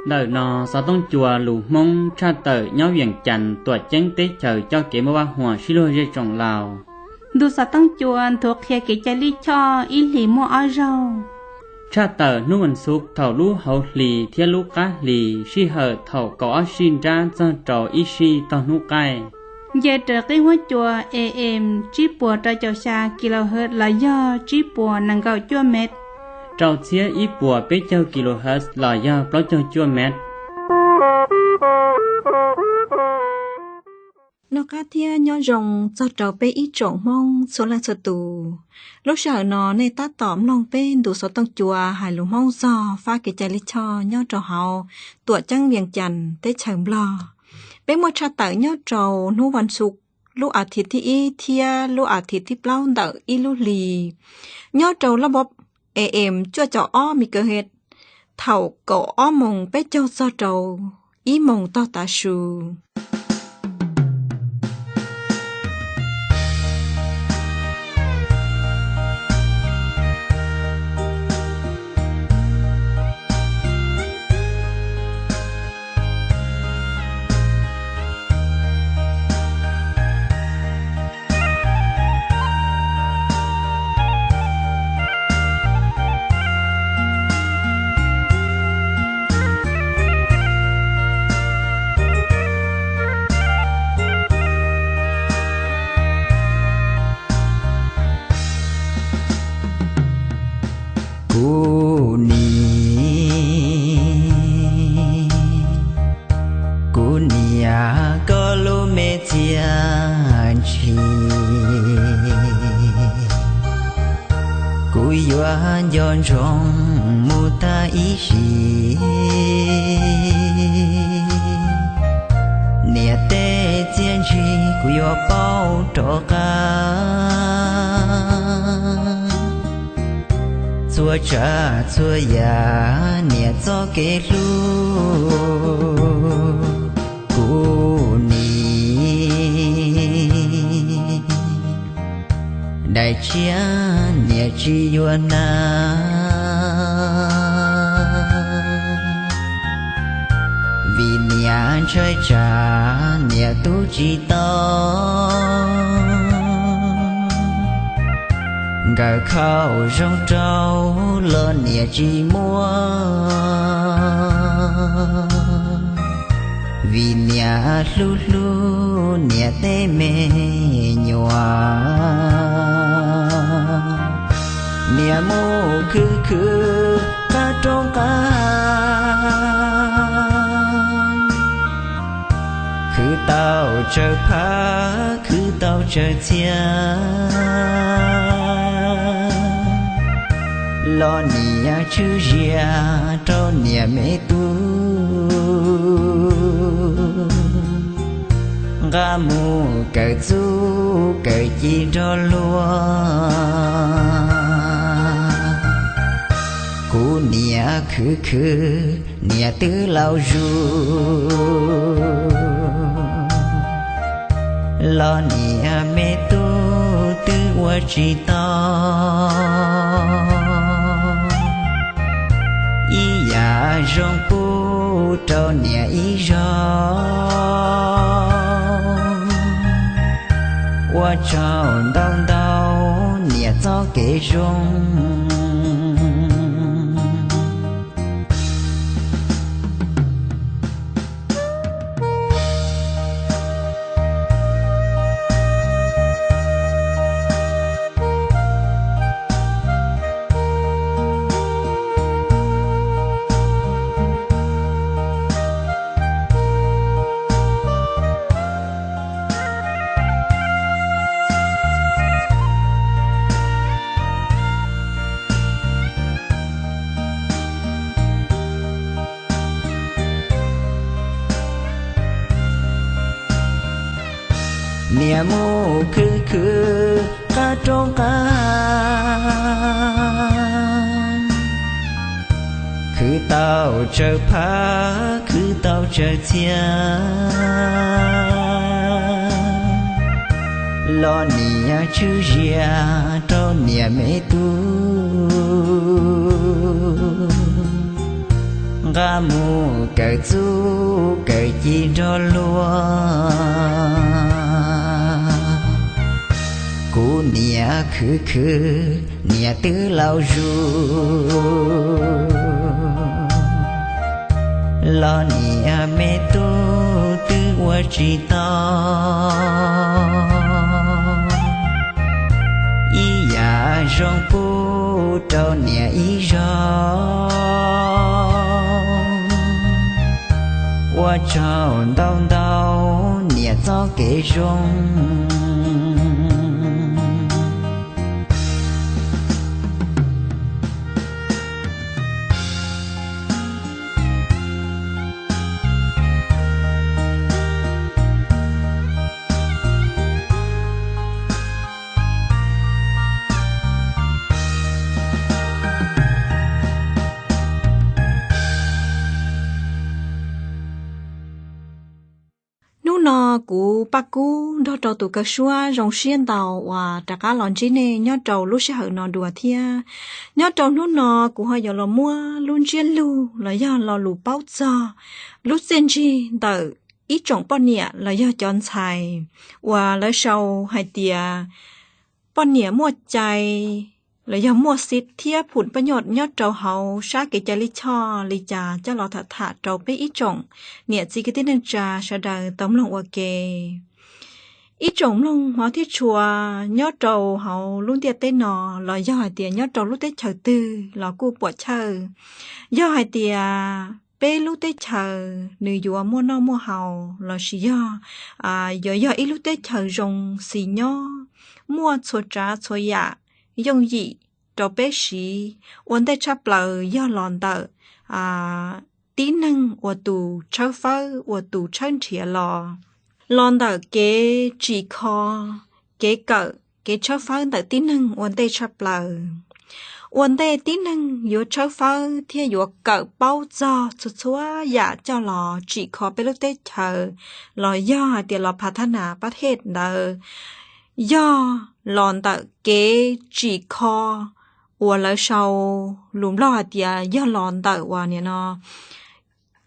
Ntawm no xov tooj cua lus Hmoob tshaj tawm nyob Vias Cas tuam ceeb teb chaws coj kev muaj vaj huam sib luag zej tsoom laus. Ntu xov tooj cua nthuav qhia kev cai lij choj ib hlis muaj ob zaug. Tshaj tawm hnub vas xuv thaum lub hauv hlis thiab lub qab hlis, sij hawm thaum kaum ob sij nrab txog rau ib sij tog hnub qaij. Nce raws qib huab cua A M tsib puas rau caum xya kilohertz los yog tsib puas nees nkaum cuaj mev, rau txhiab ib puas peb caug kilohertz los yog plaub caug cuaj mev. Noj qab thiab nyob zoo txog rau peb ib tsoom Hmoob txhua leej txhua tus. Lub sij hawm no nej tab tom mloog peb ntu xov tooj cua hais lus Hmoob txog fab kev cai lij choj nyob rau hauv tuam ceeb Vias Cas teb chaws Nplog. Peb muaj tshaj tawm nyob rau hnub vas xuv, lub as thiv thib ib thiab lub as thiv thib plaub ntawm ib lub hlis, nyob rau lab bob A M cuaj caum ob megahertz thaum kaum ob moos peb caug txog rau ib moos tog tav su. Kuv niam, kuv niam, koj lub me txiaj ntshis, kuv yuav nco ntsoov mus tag ib sim. Niam tej txiaj ntshis kuv yuav pauj rov qab. Txhua tsav txhua yam niam txoj kev hlub, kuv niam, daim tshiab niam tsis yuav hnav. Vim niam ntshai tsam niam tu tsis tau, nkawm khau zoo rau los niam tsis muab. Vim niam hlub hlub niam tej me nyuam, niam mus khwv khwv qab roob qab, khwv tau tsawg phav khwv tau tsawg txhia, los niam tshwj zias rau niam me tub, nqa mus kawm txuj kawm ci nrog luag. Kuv niam khwv khwv niam twb laus zus, los niam me tub twb ua tsis tau. Ib yam zoo pub rau niam ib zaug, ua tsaug ntau ntau niam txoj kev zoo. Niam mus khwv khwv qab roob qab, khwv tau tsawg phav khwv tau tsawg txhia, los niam tshwj zias rau niam me tub, Nqa mus kawm txuj kawm ci nrog luag, kuv niam khwv khwv niam twb laus zus, los niam me tub twb ua tsis tau ib yam zoo pub rau niam ib zaug. Ua tsaug ntau ntau niam txoj kev zoo. Hnub no kuv Paj Kub nrog rau tus kawg suab zoo siab ntau uas rov qab los ntsib nej nyob rau lub sij hawm no dua thiab. Nyob rau hnub no kuv ho yuav los muab lub ntsiab lus los yog lo lus paub txog lub txiaj ntsig ntawm ib tsoom poj niam los yog cov ntxhais uas lawv sau hais tias poj niam muaj cai los yog muaj xib thiab phum poj nyob rau hauv sab kev cai lij choj li cas coj los tham tham rau peb ib tsoom niam txiv kwv tij neej tsa sawv daws tau mloog ua ke. Ib tsoom mloog hmov thiab tshua nyob rau hauv lub ntiaj teb no los yog hais tias nyob rau lub teb chaws twg los kuj puam chawj. Yog hais tias peb lub teb chaws nws yuav muaj noj muaj haus los sis yog yuav yog ib lub teb chaws zoo xis nyob, muaj txhua tsav txhua yam yooj yim rau peb siv, ua ntej tshaj plaws yog los ntawm tib neeg uas tus tshawb fawb uas tus tshawb nrhiav los, los ntawm kev tsim kho, kev kawm kev tshawb fawb ntawm tib neeg ua ntej tshaj plaws. Ua ntej tib neeg yuav tshawb fawb thiab yuav kawm paub txog txhua txhua yam coj los tsim kho peb lub teb chaws los yog hais tias los phav thab nas pab thej ntawd, yog los ntawm kev tsim kho uas lawv sau lus Nplog hais tias yog los ntawm uas nim no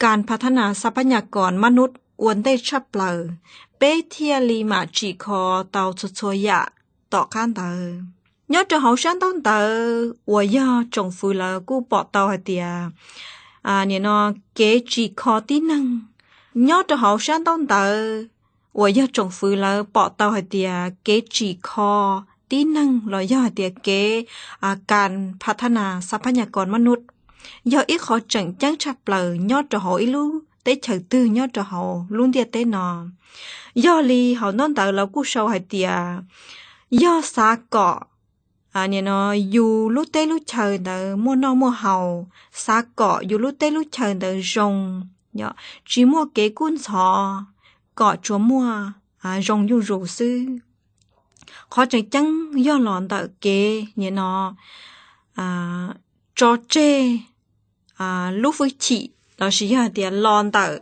kas phav thab nas xab phab nyas kos mab nub ua ntej tshaj plaws, peb thiaj li mam tsim kho tau txhua txhua yam tom qab ntawd. Nyob rau hauv sab ntaub ntawv uas yog tsoom fwv lawv kuj pom tau hais tias nim no kev tsim kho tib neeg, nyob rau hauv sab ntaub ntawv uas yog tsoom fwv lawv pom tau hais tias kev tsim kho tib neeg los yog hais tias kev kas phav thab nas xab phab nyas kos mab nub yog ib qho tseem ceeb tshaj plaws nyob rau hauv ib lub teb chaws twg nyob rau hauv lub ntiaj teb no. Yog li hauv ntaub ntawv lawv kuj sau hais tias yog xav kom nim no yus lub teb lub chaws ntawd muaj noj muaj haus, xav kom yus lub teb lub chaws ntawd zoo, tsis muaj kev kub ntxhov, kom tsuas muaj zoo yuj zus xwb. Qhov tseem ceeb yog los ntawm kev nim no tso tseg lub hwj chim los sis yog tias los ntawm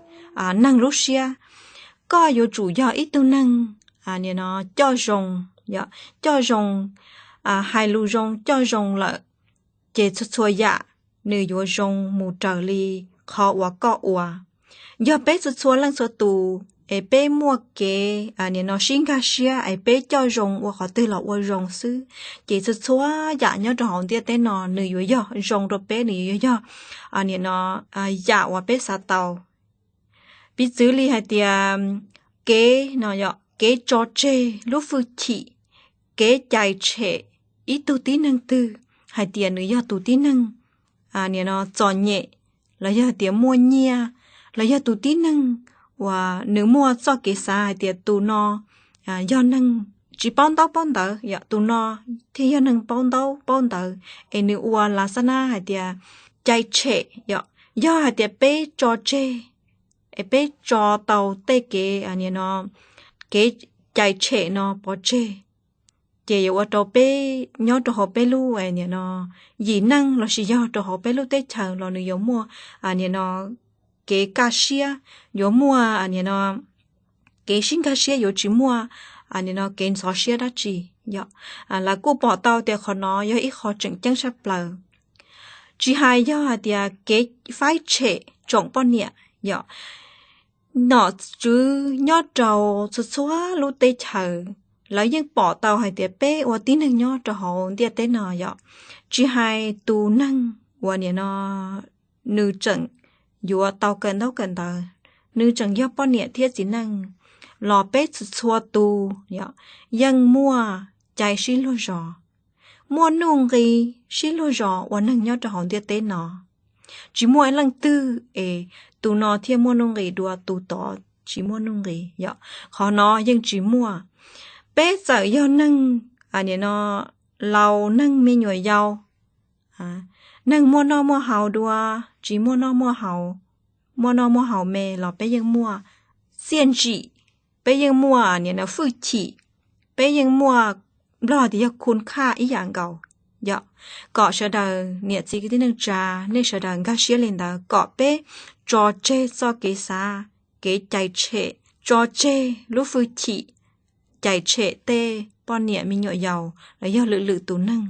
neeg lub siab. Koj yuav tsum yog ib tug neeg nim no coj zoo, coj zoo, hais lus zoo coj zoo lawm, ces txhua txhua yam nws yuav zoo mus raws li qhov uas koj ua. Yog peb txhua txhua leej txhua tus es peb muaj kev nim no sib nkag siab es peb coj zoo ua qhov twg los ua zoo xwb, ces txhua txhua yam nyob rau hauv ntiaj teb no nws yuav yog zoo rau peb, nws yuav yog nim no yam uas peb xav tau. Piv txwv li hais tias kev no yog kev tso tseg lub hwj chim, kev cais tshem ib tug tib neeg twg hais tias nws yog tus tib neeg nim no txom nyem, los yog tias muaj nyiaj, los yog tus tib neeg uas nws muaj txoj kev xav hais tias tus no yog neeg tsis paub ntaub paub ntawv, yog tus no thiaj yog neeg paub ntaub paub ntawv, es nws ua las xab nab hais tias cais tshem, yog, yog hais tias peb tso tseg, es peb tso tau tej kev nim no kev cais tshem no pov tseg, ces yuav ua rau peb nyob rau hauv peb lub nim no yim neej los sis yog rau hauv peb lub teb chaws los nws yuav muaj nim no kev kaj siab, yuav muaj nim no kev sib nkag siab, yuav tsis muaj nim no kev ntxhov siab dab tsi. Yog, lawv kuj pom tau tias qhov no yog ib qho tseem ceeb tshaj plaws. Tsis hais yog hais tias kev faib tshem tsoom poj niam yom. Nom tswv nyob rau txhua txhua lub teb chaws, lawv yeej pom tau hais tias peb ua tib neeg nyob rau hauv ntiaj teb no yom, tsis hais tus neeg uas nim no nws tseem yuav tau kawm ntaub kawm ntawv, nws tseem yog poj niam thiab txiv neej, los peb txhua txhua tus yom, yeej muaj cai sib luag zos, muaj nuj nqis sib luag zos ua neeg nyob rau hauv ntiaj teb no. Tsis muaj leej twg es tus no thiaj muaj nuj nqis dua tus tod tsis muaj nuj nqis yom. Qhov no yeej tsis muaj. Peb txawm yog neeg, nim no, laus, neeg me nyuam yaus, neeg muaj noj muaj haus dua, tsis muaj noj muaj haus, muaj noj muaj haus me los peb yeej muaj txiaj ntsim, peb yeej muaj nim no fwj chim, peb yeej muaj, Nplog tias yog khun khaj ib yam nkaus yom. Kom sawv daws niam txiv kwv tij neej tsa, nej sawv daws nkag siab li ntawd kom peb tso tseg txoj kev xav, kev cais tshem, tso tseg lub fwj chim cais tshem tej poj niam me nyuam yaus los yog lwm lwm tus neeg.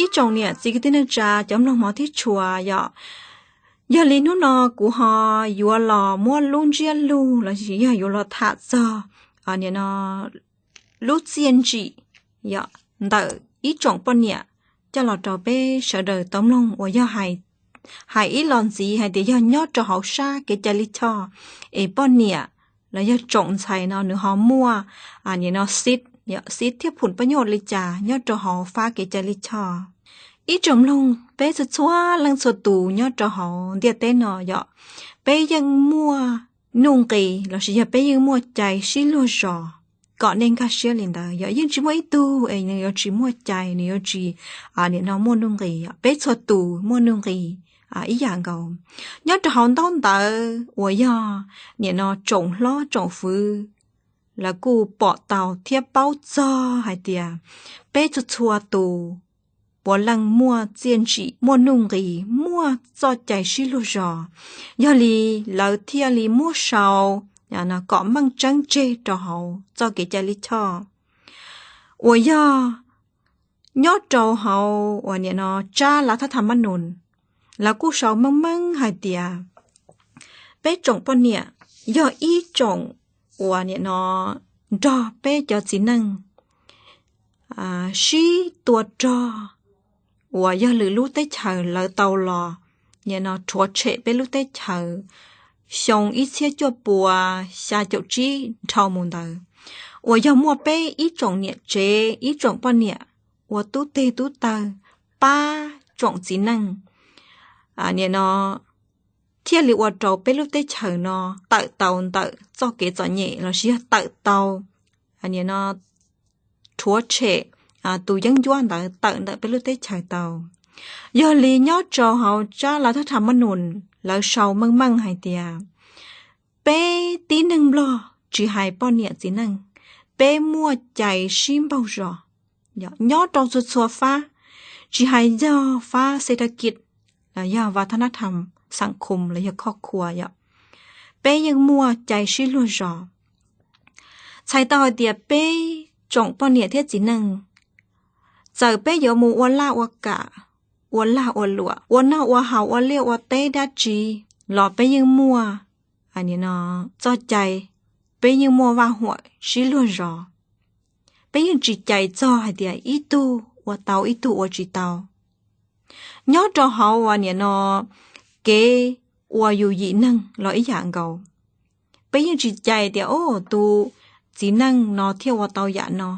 Ib tsoom niam txiv kwv tij neej tsa cov mloog hmov thiab tshua yom, Yog li hnub no kuv ho yuav los muab lub ntsiab lus los sis yog yuav los tham txog, nim no lub txiaj ntsim, yog ntawm ib tsoom poj niam coj los rau peb sawv daws tau mloog uas yog hais ib los ntxiv hais tias yog nyob rau hauv sab kev cai lij choj es poj niam los yog tsoom ntxhais no nws ho muaj, nim no xib, xib thiab phum paj nyuj li cas nyob rau hauv fab kev cai lij choj. Ib tsoom mloog peb txhua txhua leej txhua tus nyob rau hauv ntiaj teb no yom, peb yeej muaj nuj nqis los sis yog peb yeej muaj cai sib luag zos. Kom nej nkag siab li ntawd, yog yeej tsis muaj ib tug es nws yuav tsis muaj cai, nws yuav tsis, nim no muaj nuj nqis. Peb txhua tus muaj nuj nqis ib yam nkaus. Nyob rau hauv ntaub ntawv uas yog nim no tsoom hlob tsoom fwv lawv kuj pom tau thiab paub txog hais tias peb txhua txhua tus puav leej muaj txiaj ntsim, muaj nuj nqis, muaj txoj cai sib luag zos. Yog li lawv thiaj li muab sau kom meej tseeb tseg rau hauv txoj kev cai lij choj uas yog nyob rau hauv uas nim no tsab lav thab tham mab nus, lawv kuj sau meej meej hais tias peb tsoom poj niam yog ib tsoom uas nim no nrog peb cov txiv neej sib tua rog uas yog lwm lub teb chaws lawv tau los nim no rhuav tshem peb lub teb chaws xyoo ib txhiab cuaj pua xya caum tsib dhau mus ntawd, uas yog muaj peb ib tsoom niam tsev ib tsoom poj niam ua tub teg tub taw pab tsoom txiv neej nim no thiaj li ua rau peb lub teb chaws no tawm tau ntawm txoj kev txom nyem los sis yog tawm tau nim no rhuav tshem tus yeeb ncuab ntawd tawm ntawm peb lub teb chaws tau. Yog li nyob rau hauv tsab lav thab tham mab nus lawv sau meej meej hais tias peb tib neeg Nplog tsis hais poj niam txiv neej, peb muaj cai sib npaug zos nyob rau txhua txhua fab, tsis hais yog fab xes thab kis los yog va thab nab tham xam khum los yog khoj khua yom, peb yeej muaj cai sib luag zos. Txhais tau hais tias peb tsoom poj niam thiab txiv neej, txawm peb yuav mus ua laj ua kam, ua lag ua luam, ua noj ua haus, ua liaj ua teb dab tsi los peb yeej muaj nim no txoj cai, peb yeej muaj vaj huam sib luag zos. Peb yeej tsis cais txog hais tias ib tug ua tau ib tug ua tsis tau. Nyob rau hauv uas nim no kev ua yus yim neeg los ib yam nkaus, peb yeej tsis cais tias o tus txiv neej no thiaj ua tau yam no,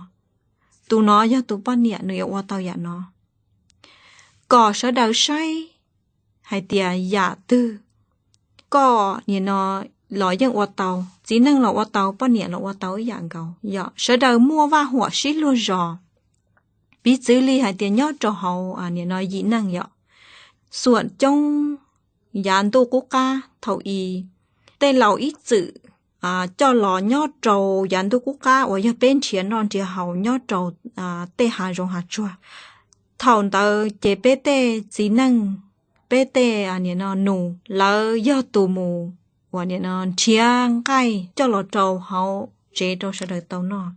tus no yog tus poj niam nws yuav ua tau yam no. Kom sawv daws saib hais tias yam twg koj nim no los yeej ua tau, txiv neej los ua tau, poj niam los ua tau ib yam nkaus yom, sawv daws muaj vaj huam sib luag zos. Piv txwv li hais tias nyob rau hauv nim no yim neeg yom, xuam coob yav ntuj qub qab thaum i tej laus ib txwm coj los nyob rau yav ntuj qub qab uas yog peb nrhiav noj nrhiav haus nyob rau tej hav zoov hav tsuag. Thaum ntawd ces peb tej txiv neej, peb tej nim no nus lawv yog tus mus uas nim no nrhiav nqaij coj los rau hauv tsev rau sawv daws tau noj.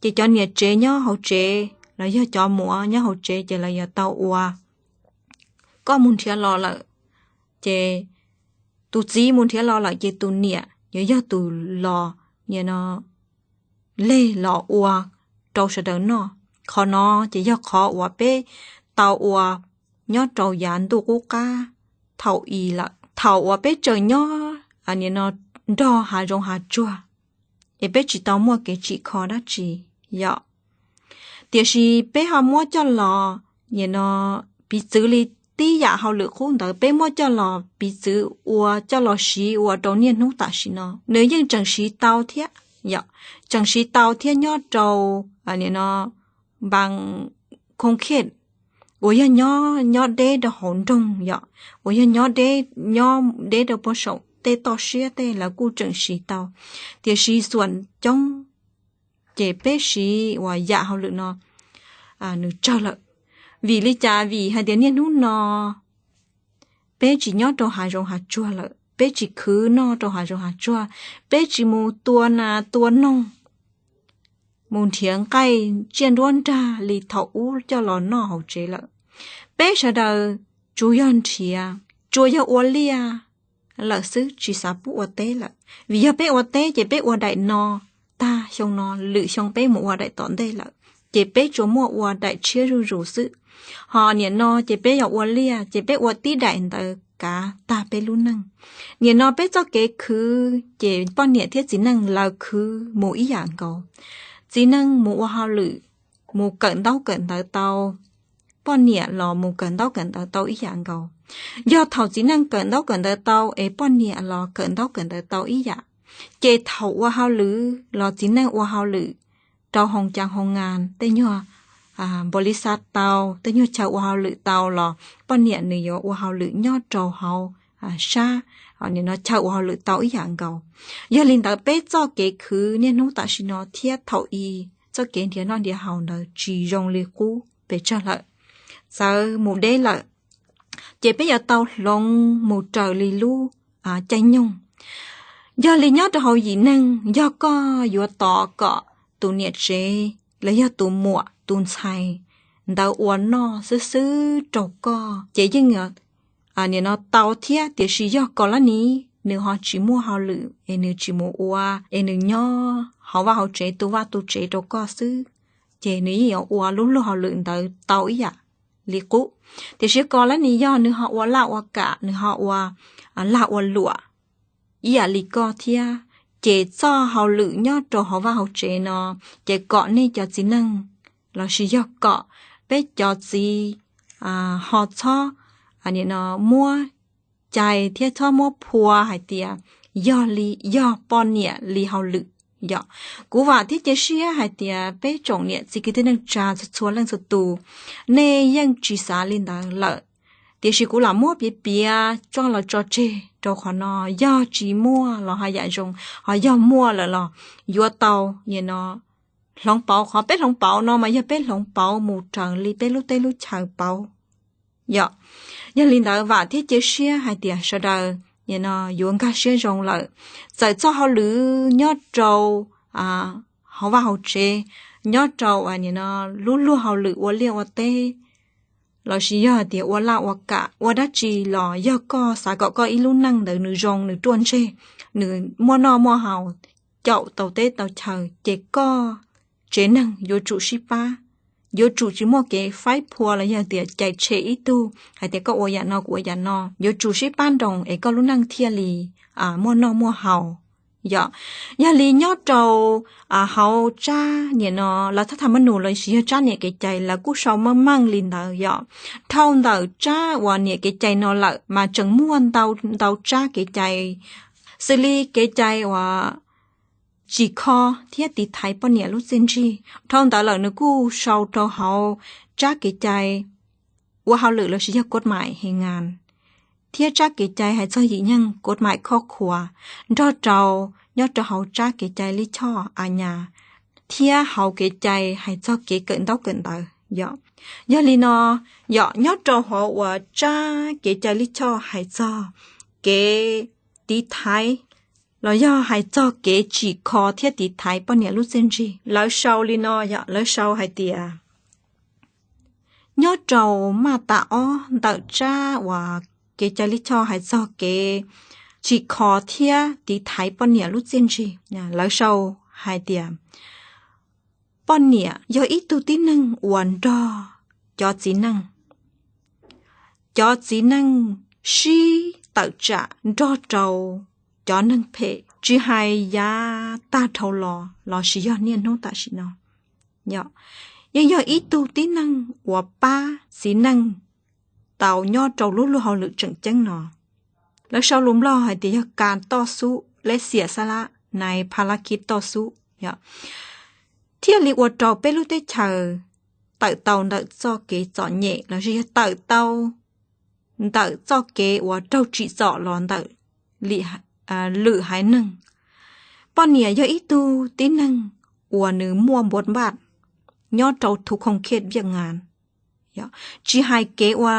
Ces cov niam tsev nyob hauv tsev los yog cov muam nyob hauv tsev ces lawv yuav tau ua. Koj mus nrhiav los lawm, ces tus txiv mus nrhiav los lawm ces tus niam yuav yog tus los nim no leg los ua rau sawv daws noj. Qhov no ces yog qhov uas peb tau ua nyob rau yav ntuj qub qab thaum i lawm, thaum uas peb tseem nyob nim no nrog hav zoov hav tsuag, es peb tsis tau muaj kev tsim kho dab tsi yom. Tiam sis peb ho muab coj los nim no piv txwv li tib yam hauj lwm qub ntawd, peb muab coj los piv txwv ua coj los siv ua rau niaj hnub tam sim no nws yeej tseem siv tau thiab yom, tseem siv tau thiab nyob rau nim no npas khoo khej uas yog nyob nyob deb rau hauv nroog yom, uas yog nyob deb, nyob deb rau puag saum tej toj siab tej lawv kuj tseem siv tau. Tiam sis xuam coob ces peb siv uas yam hauj lwm no nws tsawg lawm. Vim li cas? Vim hais tias niaj hnub no peb tsis nyob rau hav zoov hav tsuag lawm, peb tsis khwv noj rau hav zoov hav tsuag, peb tsis mus tua nas tua noog, mus nrhiav nqaij tsiaj nruab nrag li thaum ub coj los noj hauv tsev lawm. Peb sawv daws tsuas yog nrhiav tsuas yog ua liaj lawm xwb, tsis xav pub ua teb lawm. Vim yog peb ua teb ces peb ua daim no tag xyoo no, lwm xyoo peb mus ua daim tom ntej lawm, ces peb tsuas muaj ua daim tshiab zuj zus xwb. Ho nim no ces peb yuav ua liaj ces peb ua tib daim ntawd kav tag peb lub neej. Nim no peb txoj kev khwv ces poj niam thiab txiv neej lawv khwv mus ib yam nkaus. Txiv neej mus ua hauj lwm, mus kawm ntaub kawm ntawv tau, poj niam los mus kawm ntaub kawm ntawv tau ib yam nkaus. Yog thaum txiv neej kawm ntaub kawm ntawv tau es poj niam los kawm ntaub kawm ntawv tau ib yam, ces thaum ua hauj lwm los txiv neej ua hauj lwm rau hoo caas hoo ngas, tej nyuag npaus lis xav tau, tej nyuag chaw ua hauj lwm tau los poj niam nws yuav ua hauj lwm nyob rau hauv sab, nim no chaw ua hauj lwm tau ib yam nkaus. Yog li ntawd peb txoj kev khwv niaj hnub tam sim no thiab thaum i txoj kev nrhiav noj nrhiav haus ntawd tsis zoo li qub pes tsawg lawm, txawv mus deb lawm, ces peb yuav tau hloov mus raws li lub caij nyoog. Yog li nyob rau hauv yim neeg, yog koj yuav tos kom tus niam tsev los yog tus muam tus ntxhais ntawd ua noj xwb xwb rau koj ces yeej nim no tau thiab, tiam sis yog kom lab ni nws ho tsis muaj hauj lwm es nws tsis mus ua es nws nyob hauv vaj hauv tsev tu vaj tu tsev rau koj xwb, ces nws yeej yuav ua lub luag hauj lwm ntawd tau ib yam li qub. Tiam sis kom lab ni yog nws ho ua laj ua kam, nws ho ua lag ua luam ib yam li koj thiab, ces txoj hauj lwm nyob rau hauv vaj hauv tsev no, ces kom nej cov txiv neej lossis yog kom peb cov txiv ho txhob nim no muab cai thiab txhob muab phua hais tias yog li, yog poj niam li hauj lwm yom. Kuv vam thiab cia siab hais tias peb tsoom niam txiv kwv tij neej tsa txhua txhua leej txhua tus, nej yeej tsis xav li ntawd lawm. Tiam sis kuv lam muab piav piav tso los tso tseg rau qhov no, yog tsis muaj los haj yam zoo, ho yog muaj lawm los yuav tau nim no hloov pauv. Qhov peb hloov pauv no mas yog peb hloov pauv mus raws li peb lub teb lub chaw pauv yom. Yog li ntawd vam thiab cia siab hais tias sawv daws nim no yuav nkag siab zoo lawm. Txawm txoj hauj lwm nyob rau hauv vaj hauv tsev, nyob rau nim no lub luag hauj lwm ua liaj ua teb, lossis yog hais tias ua laj ua kam ua dab tsi los yog koj xav kom koj ib lub neej ntawd nws zoo, nws ruaj ntseg, nws muaj noj muaj haus, caum tau teb tau chaw, ces koj tsev neeg yuav tsum sib pab, yuav tsum tsis muaj kev faib phua los yog tias cais tshem ib tug hais tias koj ua yam no kuv ua yam no, yuav tsum sib pab nroos es koj lub neej thiaj li muaj noj muaj haus yom. Yog li nyob rau hauv tsab nim no lawv thab tham mab nus lossis yog tsab niam kev cai lawv kuj sau meej meej li ntawd yom. Dhau ntawm tsab uas niam kev cai no lawm mas tseem muaj ntau ntau tsab kev cai, xws li kev cai uas tsim kho thiab tiv thaiv poj niam lub txiaj ntsig. Dhau ntawd lawm nws kuj sau rau hauv tsab kev cai ua hauj lwm lossis yog kod maim he ngas, thiab tsab kev cai hais txog yim neeg kod maim khoj khuas, nrog rau nyob rau hauv tsab kev cai lij choj a nyas, thiab hauv kev cai hais txog kev kawm ntaub kawm ntawv yom. Yog li no yom, nyob rau hauv uas tsab kev cai lij choj hais txog kev tiv thaiv los yog hais txog kev tsim kho thiab tiv thaiv poj niam lub txiaj ntsig, lawv sau li no yom, lawv sau hais tias nyob rau maj tas ob ntawm tsab uas kev cai lij choj hais txog kev tsim kho thiab tiv thaiv poj niam lub txiaj ntsig, lawv sau hais tias poj niam yog ib tug tib neeg uas nrog cov txiv neej, cov txiv neej sib tawm tsam nrog rau cov neeg phem, tsis hais yav tag dhau los lossis yog niaj hnub tam sim no, yeej yog ib tug tib neeg uas pab txiv neej tau nyob rau lub luag hauj lwm tseem ceeb no. Lawv sau lus Nplog hais tias yog kas toj xub lej xiam xab lab nais pha lab khib toj xub yom, thiaj li ua rau peb lub teb chaws tawm tau ntawm txoj kev txom nyem lossis yog tawm tau ntawm txoj kev uas raug tsim txom los ntawm lwm haiv neeg. Poj niam yog ib tug tib neeg uas nws muaj npuas npaj nyob rau thuv khoom khiaj viaj ngas, tsis hais kev ua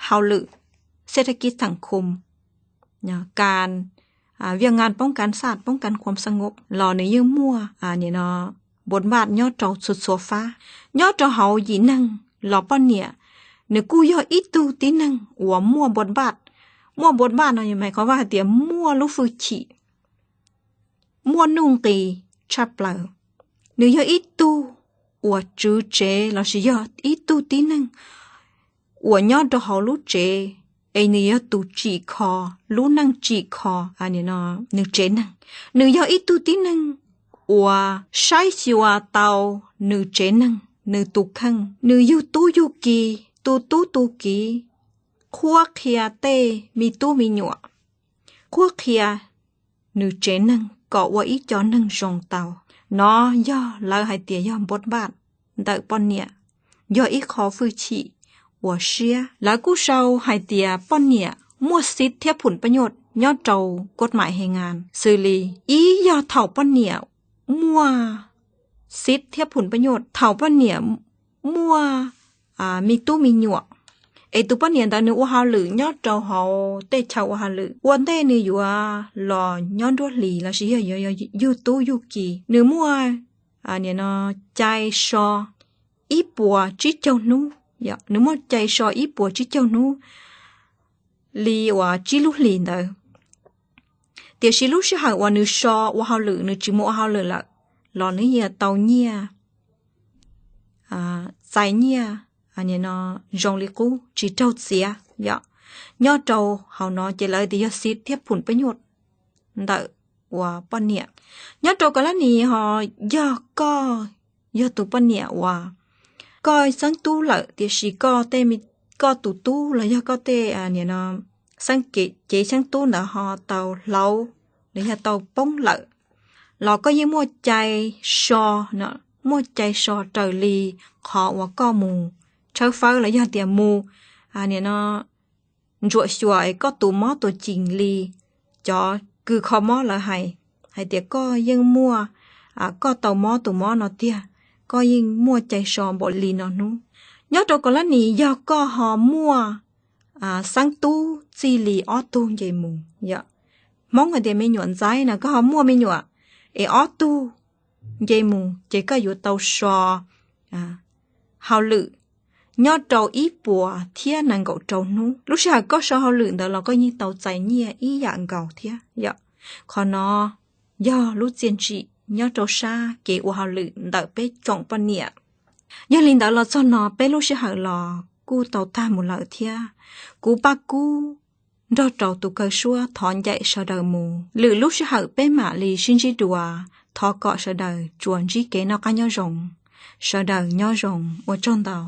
hauj lwm xej thaj kib thaem khum, kas viaj ngas poob kas xaj poob kas khuam xab ngob los nws yeej muaj npuas npaj nyob rau txhua txhua fab. Nyob rau hauv yim neeg los poj niam nws kuj yog ib tug tib neeg uas muaj npau npaj. Muaj npau npaj no yog hais qhov Vaj hais tias muaj lub hwj chim, muaj nuj nqis tshaj plaws. Nws yog ib tug uas tswv tsev lossis yog ib tug tib neeg uas nyob rau hauv lub tsev, es nws yog tus tsim kho, lub neej tsim kho nws tsev neeg. Nws yog ib tug tib neeg uas saib xyuas tau nws tsev neeg, nws tus kheej. Nws yug tub yug ki, tu tub tu kiv, qhuab qhia tej me tub me nyuam, qhuab qhia nws tsev neeg kom ua ib co neeg zoo tau. No yog lawv hais tias yog npau npaj ntawm poj niam, yog ib qho hwj chim uas siab. Lawv kuj sau hais tias poj niam muaj xiv thiab phum paj nyuj nyob rau koj mam he ngas xws li, ib yog thaum poj niam muaj xiv thiab phum paj nyuj, thaum poj niam muaj me tub me nyuam, es tus poj niam ntawd nws ua hauj lwm nyob rau hauv tej chaw ua hauj lwm, ua ntej nws yuav los nyob nruab hlis lossis yog yuav yug tub yug ki, nws muaj cai so ib puas tsib caug hnub, nws muaj cai so ib puas tsib caug hnub li uas tsib lub hlis ntawd. Tiam sis lub sij hawm uas nws so ua hauj lwm, nws tsis mus ua hauj lwm lawm, los nws yeej tau nyiaj, txais nyiaj zoo li qub tsis raug txiav yom. Nyob rau hauv no ces lawv tias yog xiv thiab phum paj nyuj ntawm uas poj niam. Nyob rau Kaus Laj Nis ho yog koj yog tus poj niam uas koj xeeb tub lawm, tiam sis koj tej, koj tus tub los yog koj tej xeeb cev xeeb tub ntawd ho tau hlauv los yog tau poob lawm, los koj yeej muaj cai so, muaj cai so raws li qhov uas koj mus tshawb fawb los yog tias mus ntsuam xyuas es koj tus mob tus cim li cov kws kho mob lawv hais, hais tias koj yeej muaj, koj tau mob tus mob no tiag, koj yeej muaj cai so npaum li no hnub. Nyob rau Kaus Laj Nis yog koj ho muaj xeeb tub txij li ob tug nce mus, Hmoob hais tias me nyuam ntxaib no, koj ho muaj me nyuam es ob tug nce mus ces koj yuav tau so hauj lwm nyob rau ib puas thiab nees nkaum rau hnub. Lub sij hawm koj so hauj lwm ntawd los koj yeej tau txais nyiaj ib yam nkaus thiab yom. Qhov no yog lub txiaj ntsim nyob rau sab kev ua hauj lwm ntawm peb tsoom poj niam. Yog li ntawd los txog no peb lub sij hawm los kuj tau tag mus lawm thiab. Kuv Paj Kub nrog rau tus kawg suab thov ncaim sawv daws mus, lwm lub sij hawm peb mam li sib ntsib dua. Thov kom sawv daws tsuas ntsib kev noj qab nyob zoo, sawv daws nyob zoo, ua tsaug ntau.